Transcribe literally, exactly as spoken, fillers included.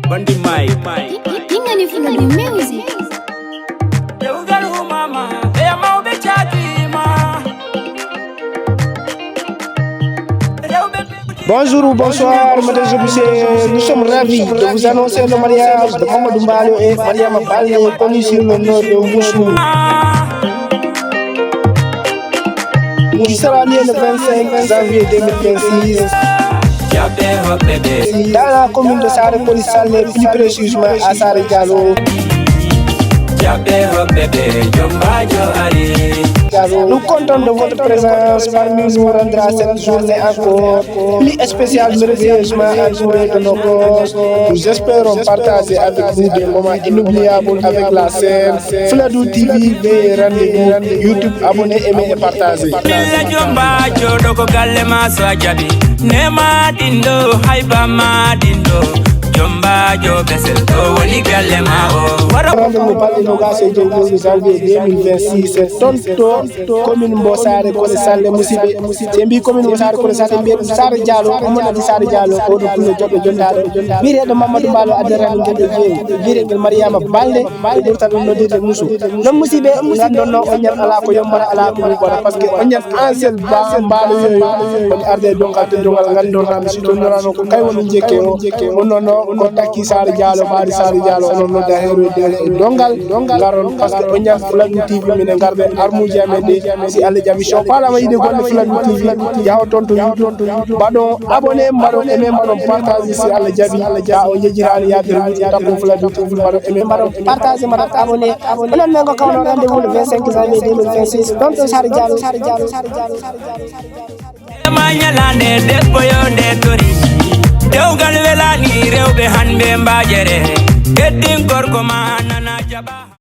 Bandi Mike. Ingani Fuladu Music. Dewgal humama, e mawɓe caatiima. Rewɓe Bonjour ou bonsoir, mesdames et messieurs. Nous sommes ravis de vous annoncer le mariage de Mamadou Mballo et Mariama Baldé, connu sur le nom de Moussou. Qui sera lié le vingt-cinq janvier deux mille vingt-six dans la commune de Saare Koli Sallé, plus précisément à Saare Diallo. Nous comptons de votre présence parmi nous, rendra cette journée encore plus spéciale, merveilleusement entourée de nos proches. Nous espérons partager avec vous des moments inoubliables avec la scène Fuladu T V. Veuillez rendez-vous YouTube, abonnez, aimez et partagez. Billa jomba joɗo ko galle ma so a jaɓi. Nema ɗin ɗo, hayba ma ɗin ɗo. Jomba jo besel ɗo woni galle ma o. Wara rendez-vous balɗe nogas e joy lewru janvier deux mille vingt-six, toon to commune mo Saare Koli Sallé, musiɓɓe. Se mbi commune mo Saare Koli Sallé, mbiye ɗum Saare Diallo, omo noddi Saare Diallo, oɗo pullo joɗɗo jondaɗo. Wiyeteɗo Mamadou Mballo, addarani ngel e jeeyi. Wiyetengel Mariama Baldé, ɓe ɓurta ɗum noddirde Moussou. Non musiɓɓe, ngandon no on ñan ala ko yombata, ala ko ɓuɓɓata, parce que on ñan ancien ba, mbaalo yoyo, on arde e dongal, te dongal ngandon nami, si to norano ko kay woni jekke o, on nono ko takki Saare Diallo, ɓaari Saare Diallo, onon nodda heeroyde e dongal, ngaron, parce que on ñan Fuladu T V, minen ngarde armuuji amen ɗi, si Allah jaɓi, so paɗama yiɗi golle Fuladu T V, yaho toon to YouTube, mbaɗon abonné, mbaɗon aimé, mbaɗon partage, si Allah jaɓi, ya o jejjiraani yaade, takko Fuladu T V, mbaɗon aimé, mbaɗon partage, mbaɗon abonné. Onon men ko kawno rendez-vous le vingt-cinq janvier deux mille vingt-six, ɗon to Saare Diallo. Ma ñalaande debbo yo nde tori. Dewgal welani rewɓe hande mbajere. Teddin gorko ma nana jaɓa.